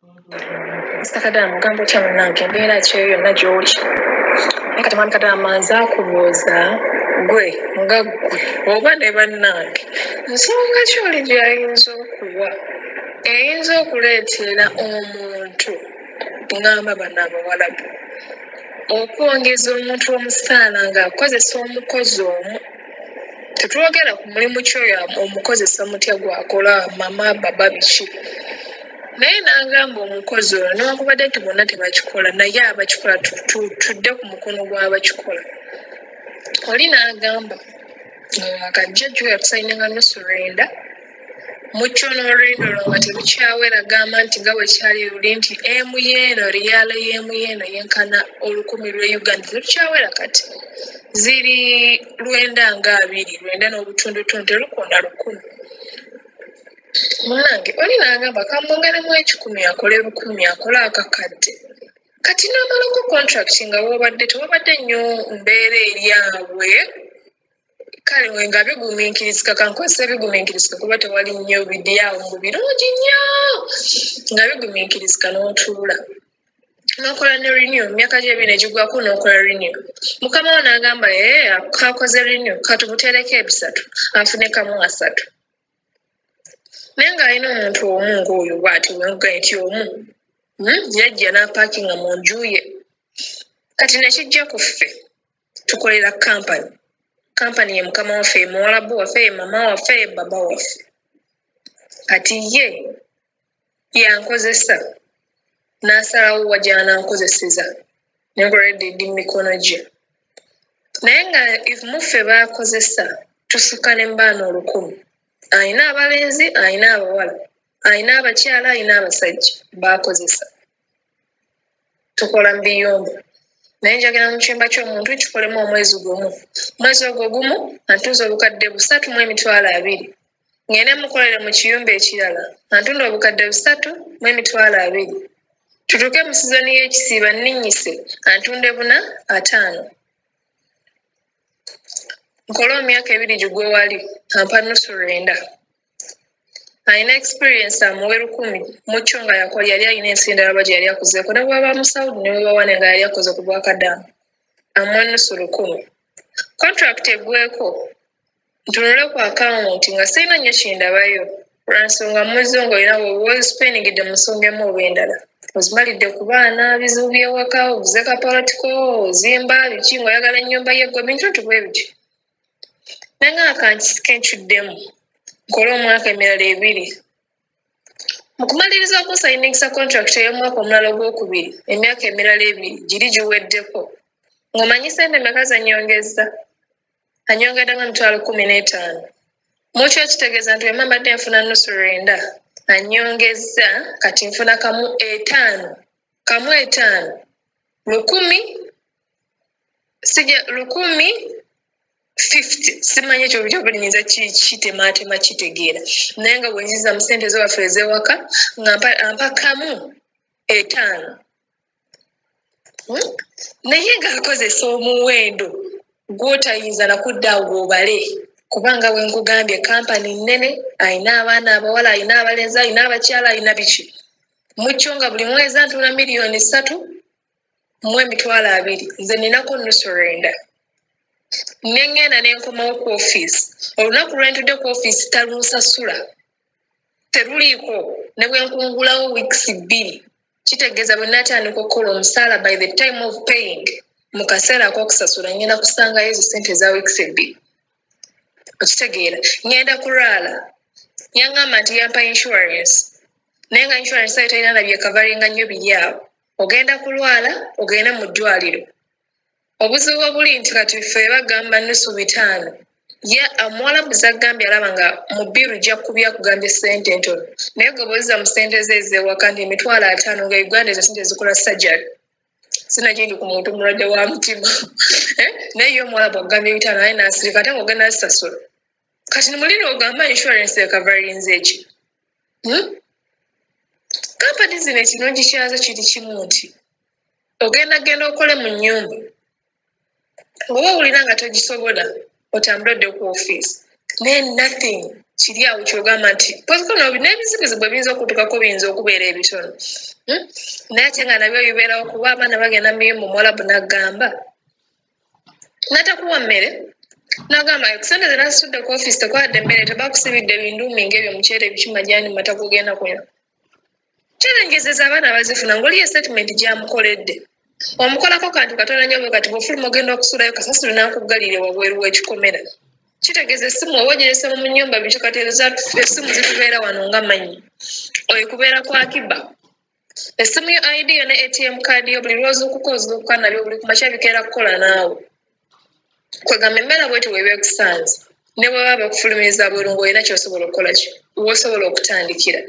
Mr. Kadaama, ogamba otya munnange, embeera ki eyo yonna gy'oli? Naye kati mwami Kadaama, nze akubuuza gwe nga ggwe oba ne bannange, nsonga ki oli gy'ayinza okuwa eyinza okuleetera omuntu, ŋŋamba bano Abawalabu, okwongeza omuntu omusaala ng'akozesa omukozi omu? Tetwogera ku mulimu ki oyo omukozesa mutya gw'akola, mama, baba, biki, naye n'agamba omukozi oyo, newankubadde nti bonna tebakikola, naye abakikola, tudde ku mukono gw'abakikola. Oli n'agamba akajja jjo yatusayininga nusu lwenda, mu kyo n'olwenda olwo nga terukyawera, gamba nti nga bwe kyali luli nti emu y'eno riyaala y'emu y'eno yenkana 1000 lw'e Uganda, terukyawera, kati ziri lwenda nga abiri, lwenda n'obutundutundu, terukona 1000. Munnange oli n'agamba kamwongeremu 100 akole 1000, akole akakadde. Kati n'amalako contract nga wobadde tewabadde nnyo mbeera eri abwe, kale nga bigumiikirizika, kankozesa bigumiikirizika kuba tewali nnyo bidi awo mbu birungi nnyo, nga bigumiikirizika n'otuula n'okola ne renew, emyaka gyo ebiri ne gigwako n'okola renew. Mukama wo n'agamba ee kakoze renew, katumuteereko ebisatu afune kamu asatu. Naye ng'alina omuntu omu ng'oyo bw'ati bwe nti omu yajja n'apaakinga mu nju ye. Kati ne kijja ku ffe tukolera kampani, kampani ye mukama waffe, ye muwalabu waffe, ye mama waffe, ye baba waffe. Kati ye yankozesa n'asalawo wa gy'anankozeseza, nenkoledde ndi mu mikono gye. Naye nga muffe baakozesa tusukka ne mu baana 1000. Alina abalenzi, alina abawala, alina abakyala, alina abasajja baakozesa. Tukola mu biyumba, naye njagala mu kyumba ky'omuntu kikolemu omwezi gumu. Omwezi ogwo gumu antunze 320,000. Ngende mukolere mu kiyumba ekirala antunda 320,000. Tutuuke mu sizoni y'ekisiiba nninnyise antunde 450. Nkole emyaka 2 gigwe wali ampa nusu lwenda. Alina experience amuwe 1000 mu kyo nga yakola, yali alina ensi endala gye yali akozeeko, ne bw'aba mu Saudi ne bwe bawane nga yali akoze ku bwakadaama, amuwe nusu 1000. Contract eggweko ntunule ku akawunti nga sirina nnyo kindabayo, lwa nsonga muzzo ng'olina bw'oba ozipendingidde mu nsonga emu oba endala, ozimalidde ku baana, bizibu by'ewaka, oguze kapolotiko, ozimba biki ng'oyagala ennyumba y'eggwe, bintu nti bwe bityo. Naye nga kankisike nkyuddemu nkole omwaka emirala 2. Mu kumaliriza okusayiningisa contract ey'omwaka omulala ogwokubiri, emyaka emirala 2 giri giweddeko, ng'omanyi ssente mmeka z'annyongezza? Annyongeddemu 150,000. Mu kyo kitegeeza nti bwe mba mbadde nfuna nusu lwenda, annyongezza kati nfuna kamu etaano, kamu etaano, lukumi, sijja lukumi 50, simanyi ekyo butya bwe nnyinza kitemaatema kitegeera, naye nga bwe nziza mu ssente z'ewaffe ez'ewaka nga ampa kamu etaano. Naye ng'akozesa omuwendo gw'otayinza na kudda awo gw'obale, kubanga bwe nkugambye kampani nnene, alina abaana abawala, alina abalenzi, alina abakyala, alina biki. Mu kyo nga buli mwezi antula 3,200,000, nze nninako nusu lwenda. Ne ŋŋenda ne nkomawo ku ofiisi. Olunaku lwe ntudde ku ofiisi talunsasula, teruliiko, ne bwe nkungulawo weeks 2, kitegeeza bwe naatandika okukola omusaala by the time of paying, mu kaseera ak'okusasula ngenda kusangayo ezo ssente eza weeks 2. Okitegeera? Ŋŋenda kulwala. Yaŋŋamba nti yampa insurance, naye nga insurance eyo terina na byekavaringa nnyo biri awo. Ogenda kulwala, ogende mu ddwaliro. Obuzibu obuli nti kati ffe bagamba nusu 500. Ye omuwalabu z'agambye alaba nga mu bbiiru ojja kubya akugambye ssente ntono, naye gwe bw'ozza mu ssente ze ez'ewaka nti 50,000 nga Uganda ezo ssente zikola surgery. Sinakindi ku muntu mulwadde wa mutima. Naye ye omuwalabu akugambye 500 naye n'asirika ate ng'ogenda zisasula. Kati mulina ogamba insurance ekavarinze ki? Kampani zino ekirungi kyazo kiri kimu nti ogenda genda okole mu nnyumba, bw'oba owulira nga togisobola otambule odde ku ofiisi. Naye nothing kiri awo ky'ogamba nti n'ebizibuzibu bwe biyinza okutuukako biyinza okubeera ebitono. Naye ate nga nabyo bibeerawo kuba abaana bagenda miyumba. Omuwalabu n'agamba n'atakuwa mmere, n'agamba sente ze nasitudde ku ofiisi tekwadde emmere, tebakusibidde binduumi ng'ebyo, muceere, biki, majaani, mata gogenda kunywa. Challenges abaana bazifuna ng'oliyo statement gy'amukoledde, omukolako kantu katono nnyo bwe kati, bw'ofuluma ogenda okusulayo kasasiro n'akuggalira wabweru w'ekikomera. Kitegeeza essimu oba ogirese mu nnyumba biki, kati essimu zitubeera wano nga mannyo, oyo kubeera kwa kiba essimu yo, ID yo ne ATM card yo, buli lw'ozuukuka ozuukuka nabyo, buli kumakya bikeera kukola naawe. Kwegamba embeera bwetyo bw'eba ekusanze, ne bwe baba bakufulumiza bweru ng'olina ky'osobola okukola ki, w'osobola okutandikira.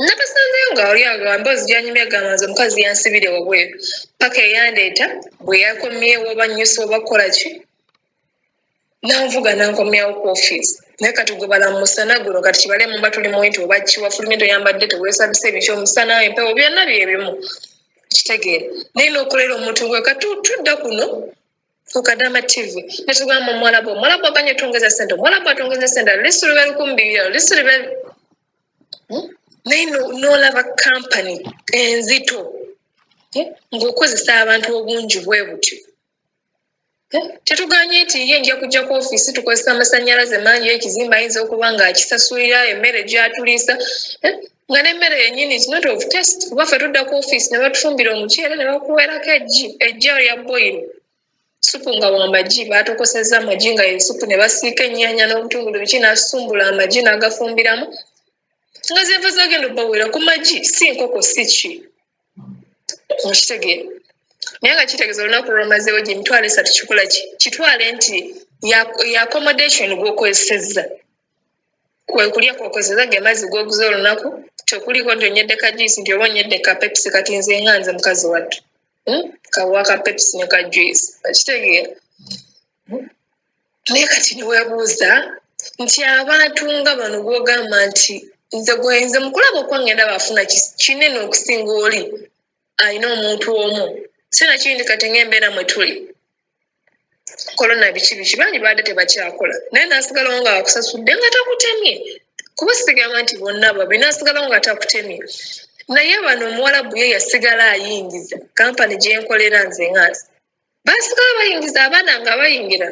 Nabasanzeyo nga oli agamba emboozi gy'anyumya, agamba nze omukazi yansibire wabweru paka eyandeeta bwe yakomyewo oba nnyusa oba kukola ki, nanvuga nankomyawo ku ofiisi. Naye kati gwe bala mu musana guno, kati kibale mumba tuli mu winter oba ki, wafulumye toyambadde, teweesabise, biki, omusana, empewo, byonna byebimu, kitegeera. Naye n'okolera omuntu gwe kati tudda kuno ku Kadama TV ne tugamba omuwalabu, omuwalabu aganye otwongeza ssente, omuwalabu atwongeza ssente, lisi lube 2000, lisi lube. Naye n'olaba kampani enzito ng'okozesa abantu obungi bwe butyo. Tetuganye nti ye nja kujja ku ofiisi tukozesa amasannyalaze mangi, ekizimbe ayinza okuba ng'akisasulira, emmere gy'atuliisa, nga n'emmere yennyini is not of taste, kuba ffe tudda ku ofiisi ne batufumbira omuceere ne bakuweerako eggi, eggi lya boyiro, supu nga wa magi, baatokosezza amagi nga ye supu, ne basiika ennyaanya n'obutungulu biki, n'asumbula amagi n'agafumbiramu, nga zenva zagenda obbawera ku magi, si nkoko, si ki, okitegeera. Naye nga kitegeeza olunaku lw'omazeewo gye 30,000 kikola ki, kitwale nti ya accommodation gw'okozesezza, kwe kulya kw'okozesezza, ge mazzi g'oguze olunaku, tekuliko nti onyedde ka juice, nti oba onyedde ka Pepsi. Kati nze nga nze mukazi wattu, Kawa ka Pepsi ne ka juice, okitegeera. Naye kati ne weebuuza nti abantu nga bano gw'ogamba nti nze gwe nze mu kulaba okwange ndaba afuna kinene okusinga oli alina omuntu omu. Sinakindi kati ng'embeera mwe tuli, korona, biki biki, bangi baadde tebakyakola, naye n'asigalawo nga akusasudde nga takutemye, kuba sigamba nti bonna babi, n'asigalawo nga takutemye. Naye bano omuwalabu ye yasigala ayingiza kampani gye nkolera nze nga nze, basigala bayingiza abaana nga bayingira,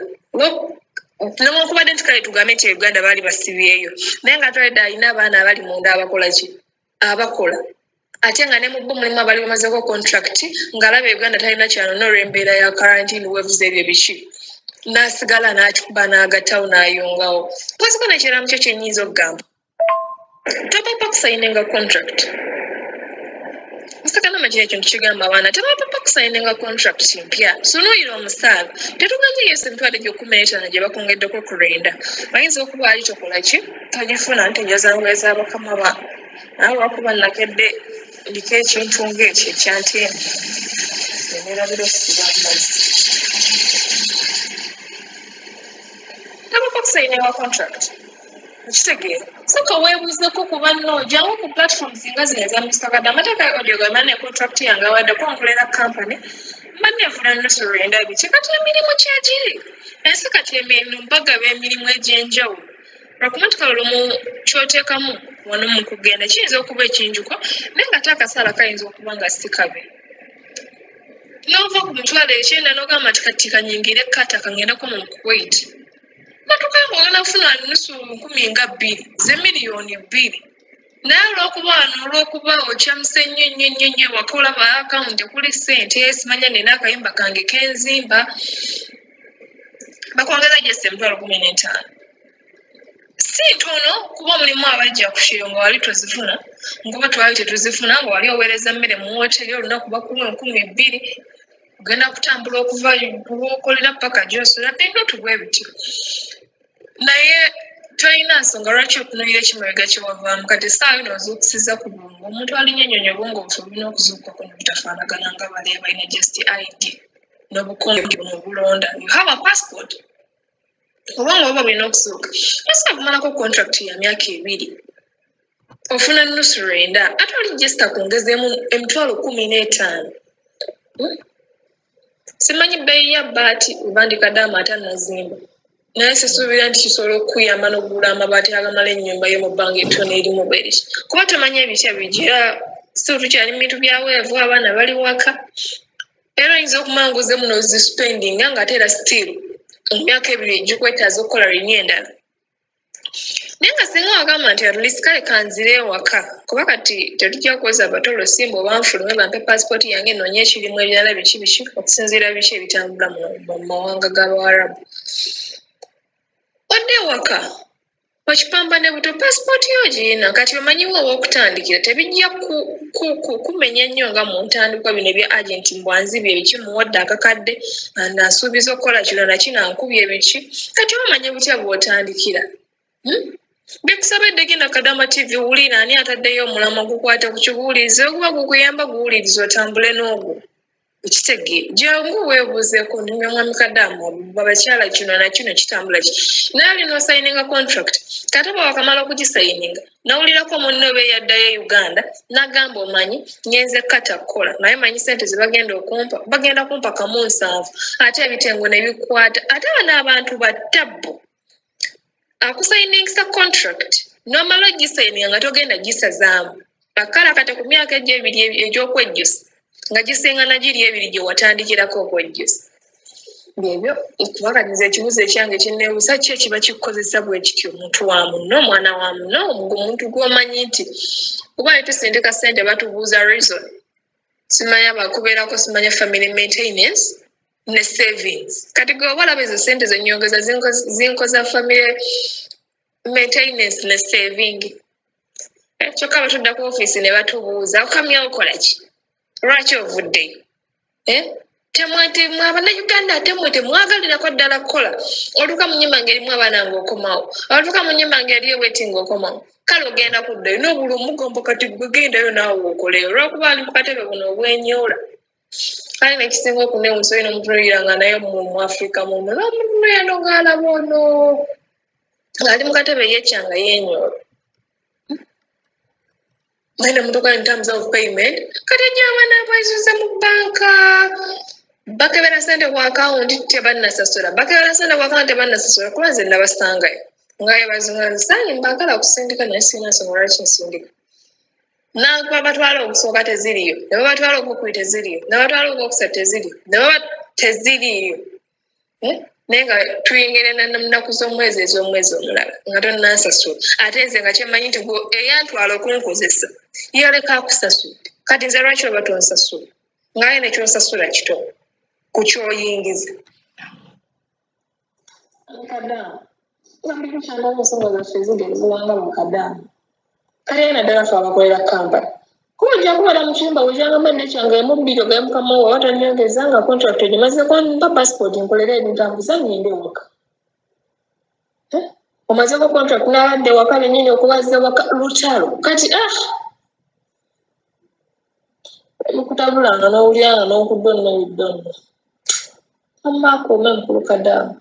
newankubadde nti kale tugambe nti Uganda baali basibyeyo, naye nga twalidde alina abaana abali munda abakola ki, abakola, ate nga ne mu bo mulimu abali bamazeeko contract, ng'alaba Uganda talina kyano n'olw'embeera ya quarantine waves, ebyo biki, n'asigala n'akikuba n'agattawo n'ayongawo. Mpoziko nekiramu kyo kyennyinza okugamba, topapa kusayininga contract. Musakana kino ekintu kigamba abaana tebapapa kusayininga contract mpya. Sunuuyira omusaala, tetuganye yesu emitwalo egyo 15 gye bakwongeddeko ku lwenda, bayinza okuba ali tokola ki, togifuna nti njazangweza bakama ba, naye olwakuba nakedde ndiko ekintu ng'ekyo ekyanteema neneerabira okusiba amazzi. Tobapa kusayininga contract, okitegeera. Sooka weebuuzeko ku banno, jangu ku platforms nga zino eza Mr Kadama, amateeka audio gamba ne contract yange awadde ko nkolera company, mba nfuna nusu lwenda biki. Kati emirimu kyegiri ensi, kati emirimu bagaba emirimu egy'enjawulo, lwakuba nti kale olumu ky'oteekamu wano mu kugenda kiyinza okuba ekinjuko, naye nga ate akasaala kayinza okuba nga si kabi, n'ova ku 90,000 n'ogamba nti kati kanyingire kata kangendako mu Kuwait, batukanga ogenda kufuna nusu 20,000 ze 2,000,000. Naye olw'okuba wano, olw'okuba okyamuse nnyo nnyo nnyo nnyo ewaka, olaba akawunti tekuli ssente, simanya nina akayumba kange kenzimba, bakwongeza gyesi 15,000, si ntono, kuba mulimu abajja ku kyeyo nga wali tozifuna, ngoba twali tetuzifuna, nga wali oweereza mmere mu wooteri, olunaku bakuwa 2,000, ogenda kutambula okuva wokolera paka gy'osula, bintu bwe bityo. Naye tolina nsonga lwaki okunuuyira ekimabega kye wavaamu. Kati essaawa yino ozuukusiza ku bwongo, omuntu alinnya ennyonyi, obwongo bufe bulina okuzuukukako ne butafaanagana nga bali abalina just ID n'obukonge buno obulonda. You have a passport, obwongo buba bulina okuzuuka. Tosobola kumalako contract ya myaka 2 ofuna nusu lwenda, ate oli just akwongezeemu 15,000. Simanyi bbeeyi ya bbaati oba ndi kadaama atannazimba. Naye sisuubira nti kisobola okukuyamba n'okugula amabaati agamala ennyumba yo mu bbanga ettono erimu bweriki, kuba tomanyi ebitya bijira. Still tukyali mu bintu bya weevu, abaana bali waka, era oyinza okumanguza muno ozispendinga nga ate era still emyaka 2 gikwetaaza okukola rini endala. Naye nga singa wagamba nti at least kale kanzire ewaka, kuba kati tetujja kukozesa batolo simba oba nfulume bampe passport yange noonye ekirimu ebirala biki biki okusinziira biki ebitambula mu mawanga g'Abawarabu. Odde ewaka okipambane buto, passport yo ogirina, kati omanyiwo ow'okutandikira, tebijja kumenya nnyo nga mu ntandikwa bino ebya agent mbwanzibye ebiki, muwadde akakadde nasuubiza okukola kino nakino ankubye ebiki. Kati omanyi butya bw'otandikira? Bikusaba eddegenda Kadama TV, wulira ani ataddeyo omulamwa gukwata ku kibuulirizo, oguba gukuyamba guwuliriza otambule n'ogwo. Ekitegeere jangu weebuuzeeko ndimya mwami Kadaama abakyala kino na kino kitambula ki, naye olina osayininga contract. Kati oba wakamala okugisayininga nawulirako munno oba eyaddayo e Uganda n'agamba omanyi ngenze kata kukola naye manyi ssente ze bagenda okumpa bagenda kumpa 7 ate ebitengo ne bikwata. Ate bano abantu battabbu, akusayiningisa contract n'omala ogisayininga nga togenda gisazaamu akala kati ku myaka egyo 2 egy'okwejjusa nga gisinga na giri 2 gye watandikirako okwejjusa. Byebyo kubanga nze ekibuuzo ekyange kinneewuusa ki ekiba kikukozesa bwe kityo omuntu wa munno, omwana wa munno, omuntu gw'omanyi nti kuba ne tusindika ssente batubuuza reason, simanya bakubeerako, simanya family maintenance ne savings. Kati gwe oba olaba ezo ssente zennyongeza zinkoza family maintenance ne saving. Kyokka batudda ku ofiisi ne batubuuza okamya okola ki, lwaki ovuddeyo? Temwe Abannayuganda ate mmwe temwagalirako ddala kukola. Oluuka mu nnyumba ng'erimu abaana ng'okomawo, oluuka mu nnyumba ng'eriyo bweti ng'okomawo, kale ogenda kuddayo n'obula omugombo. Kati gwe gendayo naawe okoleyo olw'okuba ali mu katebe buno obwenyoola. Kale nekisinga okunewuusa olina omutunuulira nga naye mu Afrika muno n'omutunuulira n'ogaalaba ono ng'ali mu katebe yeekyanga yeenyoola. Naye nemutuuka in terms of payment, kati ejja abaana bwezuze mu bbanka bakebera ssente ku akawunti tebannasasula, bakebera ssente ku akawunti tebannasasula, kuba nze nabasangayo nga yebazinga mbaagala kusindika naye sirina nsonga lwaki nsindika. Nababatwala okusooka teziriyo, ne babatwala ogwokubiri teziriyo, ne babatwala ogwokusatu teziriyo, ne baba teziriiyo. Naye nga tuyingira nnaku z'omwezi ez'omwezi omulala nga tonnansasula, ate nze nga kyemmanyi nti gwe eyantwala okunkozesa yaleka akusasudde. Kati nze lwaki oba tonsasula ng'aye nekyonsasula kito ku ky'oyingiza? Ensonga zaffe zigenzibwanga mu Kadaama. Kale naddala ffe abakolera kampani, kuba ojja kubeera mu kiyumba bwekyangamu ennekyange emu bbiri ogaye mukama wo oba tonyongeza nga contract ogimazeeko, mpa passport nkolere ebintambuza ngende ewaka. Omazeeko contract n'abadde waka bennyini okubazza waka lutalo. Kati mukutabulanga n'owulira nga n'okudda onno bidda onno. Amma akuume mukulu Kadaama.